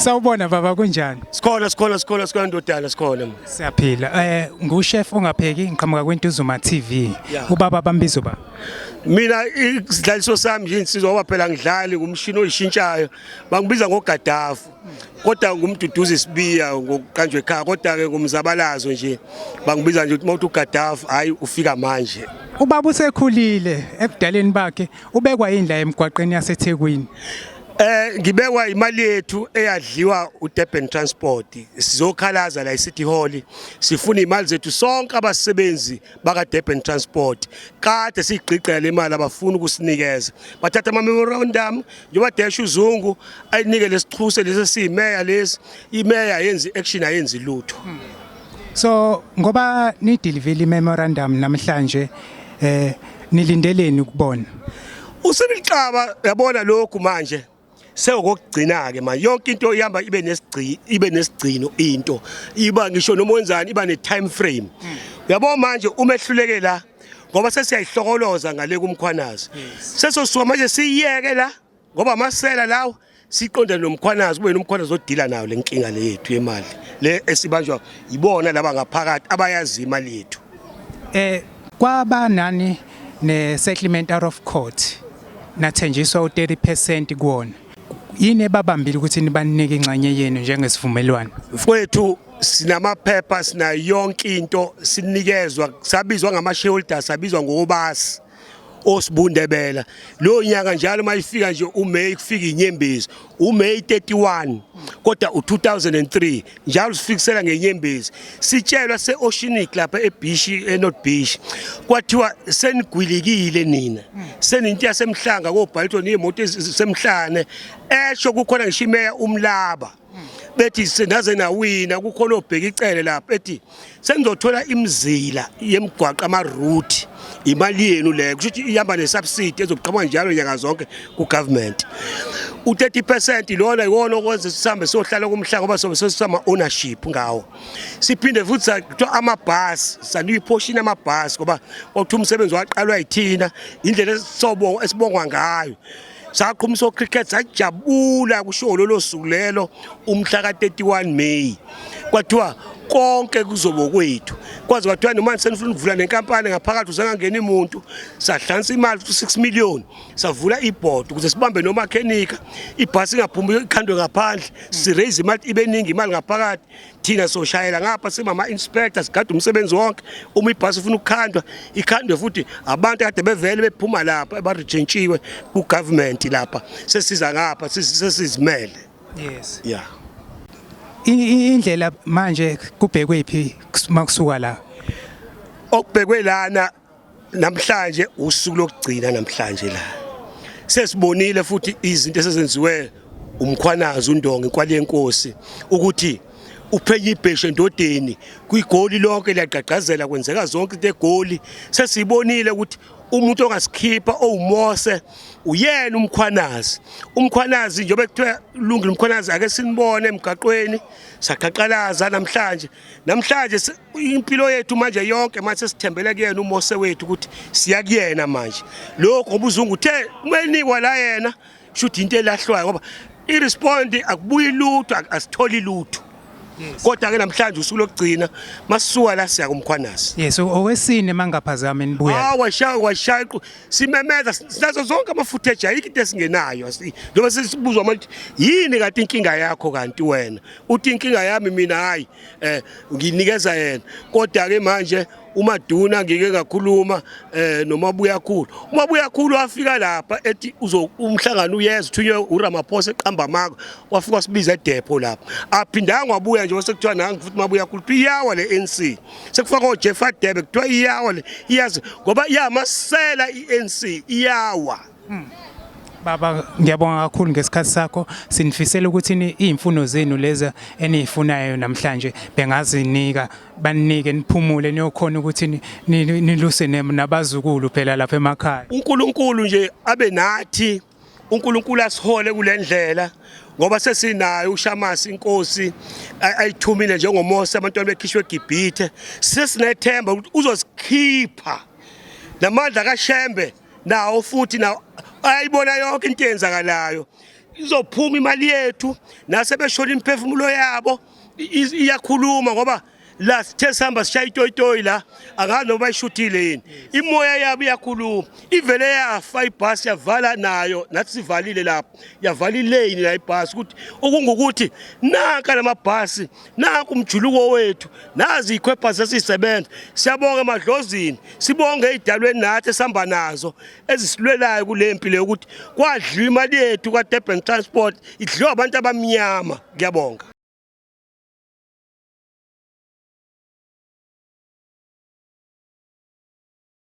Sawubona baba, kunjani? Sikhona, sikhona, sikhona, sikhona ndodana, sikhona. Siyaphila. Nguchef ongapheki, ngiqhamuka kweNtuzuma TV. Ubaba bambizo ba? Mina isidlaliso sami nje insizwa, ngoba phela ngidlali ngumshini oyishintshayo. Bangibiza ngoGadafu. Kodwa ngumduduzi Sibiya ngokuqanjwe ekhaya, kodwa ke ngumzabalazo nje. Bangibiza nje ukuthi mawuthi uGadafu, hayi, ufika manje. Ubaba usekhulile, ebudaleni bakhe ubekwa indla emgwaqeni yaseThekwini. Ngibekwa imali yethu eyadliwa uDurban Transport. Sizokhalaza la eCity Hall. Sifuna imali zethu sonke abasebenzi baka Durban Transport. Kade sigqigqela le mali, abafuna ukusinikeza. Bathatha ama memorandum njengoba dash uZungu ayinike lesichuse lesi siyimeya lesi. Imeya yenzi action, ayenzi lutho. So ngoba ni deliver memorandum namhlanje, nilindeleni ukubona? UCyril Xaba, yabona lokhu manje sewokugcina ke manje, yonke into ihamba ibe nesigci, ibe nesigcino, into iba ngisho noma wenzani iba ne time frame, uyabo. Manje uma ehluleke la, ngoba sesiyayihlokoloza ngale kuMkhwanazi, sesosuka manje siyiyeke la ngoba amasela lawo, siqonde noMkhwanazi, kube noMkhwanazi odila nayo le nkinga le yethu yemali le esibanjwa yibona laba ngaphakathi abayazi imali yethu. Kwaba nani ne settlement out of court, nathenjiswa u30% kuwona. Yini ebabambile ukuthi nibanike ingxenye yenu njengesivumelwano? Mfowethu, sinamaphepha, sinayo yonke into, sinikezwa, sabizwa ngama-shareholders, sabizwa ngobasi osibundebela lo nyaka. Njalo mayifika nje uMay, kufika inyembezi, uMay 31 kodwa u2003, njalo sifikisela ngenyembezi, sitshelwa se-Oceanic lapha ebeach, eNorth Beach, kwathiwa senigwilikile nina, seninto yasemhlanga koBhalton, iy'moto ezisemhlane, esho kukhona ngisho imeya uMlaba, bethi senaze nawina, kukhona obheka icele lapha, ethi senizothola imizila yemigwaqo, ama-route, imali yenu leyo, kusho ukuthi ihamba ne-subsidy ezoqhamuka njalo nyanga zonke ku-government. U-30% lona iwona okwenza sihambe siyohlala kumhlanga, ngoba sobe sesama-ownership ngawo. Siphinde futhi kuthiwa amabhasi, sanikwa iportion amabhasi, ngoba kwakuthiwa umsebenzi waqalwa yithina, indlela esibongwa ngayo. Saqhumisa o-cricket, sajabula kusho lolo suku lelo, umhla ka-31 May, kwathiwa konke kuzobe kwethu. Kwaze kwathiwa noma senifuna ukuvula nenkampani ngaphakathi, uzangangena umuntu. Sahlansa imali 6 million, savula ibhodi ukuze sibambe nomakhenika, ibhasi ingaphumi ikhandwe ngaphandle, si-raise imali ibe ningi imali ngaphakathi, thina soshayela ngapha, singama inspector, sigada umsebenzi wonke. Uma ibhasi ifuna ukukhandwa, ikhandwe futhi abantu kade bevele bephuma lapha, abarejentshiwe ku government lapha, sesiza ngapha sesizimele. Yeah. Indlela manje kubhekwe phi makusuka la? Okubhekwe lana namhlanje, usuku lokugcina namhlanje la, sesibonile futhi izinto esezenziwe uMkhwanazi, uNdonga, inkwali yenkosi, ukuthi uphenye ibheshu endodeni kwigoli lonke, liyagqagqazela, kwenzeka zonke into egoli. Sesibonile ukuthi umuntu ongasikhipha owuMose uyena uMkhwanazi. UMkhwanazi, njengoba kuthiwa lungile uMkhwanazi, ake sinibone emgaqweni. Saqhaqhalaza namhlanje. Namhlanje impilo yethu manje yonke manje sesithembele kuyena uMose wethu, ukuthi siya kuyena manje lokho, ngoba uZungu uthe uma enikwa la yena, shuthi into elahlwayo, ngoba i-respond akubuyi lutho, asitholi lutho. Kodwa ke namhlanje usuku lokugcina, masisuka la siya kuMkhwanazi. Yes, owesine mangaphazami nibuya. Ah, washaya, washaya, simemeza, sinazo zonke ama-footage, ayikho into esingenayo. Njengoba sesibuzwa manje, yini kanti inkinga yakho kanti wena? Uthi inkinga yami mina, hayi, nginikeza yena. Kodwa ke manje uMaduna, ngike ngakhuluma noMabuya khulu, uMabuya khulu wafika lapha ethi uzo umhlangano uyeza, uthunywe uRamaphosa, eqamba amako, wafika wasibiza edepot lapha, aphindanga wabuya nje. Sekuthiwa nangu futhi Mabuya khulu, kuthiwa iyawa le ANC, sekufaka oJeff Radebe, kuthiwa iyawa le, iyazi ngoba iyamasela iANC iyawa. Baba, ngiyabonga kakhulu ngesikhathi sakho. Sinifisela ukuthi iy'mfuno zenu lezi eniyifunayo namhlanje bengazinika, banike, niphumule, niyokhona ukuthi niluse nabazukulu phela lapha emakhaya. UNkulunkulu nje abe nathi, uNkulunkulu asihole kule ndlela, ngoba sesinayo uShamasi, inkosi ayithumile njengoMose abantwana bekhishwe eGibhithe. Sesinethemba ukuthi uzosikhipha namandla kaShembe nawo futhi nawo ayibona yonke into eyenzakalayo. Izophuma imali yethu nasebeshona imiphefumulo yabo iyakhuluma ngoba la sithe sihamba sishaya itoyitoyi la, angazi noma bayishuthile yini. Imoya yabo iyakhuluma. Ivele yafa ibhasi, yavala nayo, nathi sivalile lapho, yavala ilane la ibhasi, ukuthi okungukuthi nanka lamabhasi, nanku umjuluko wethu, nazi ikhwepha sesisebenza. Siyabonga emadlozini, sibonge ey'dalweni nathi esihamba nazo ezisilwelayo kule mpi leyo, ukuthi kwadliwa imali yethu kwa-Durban Transport, idliwa abantu abamnyama. Ngiyabonga.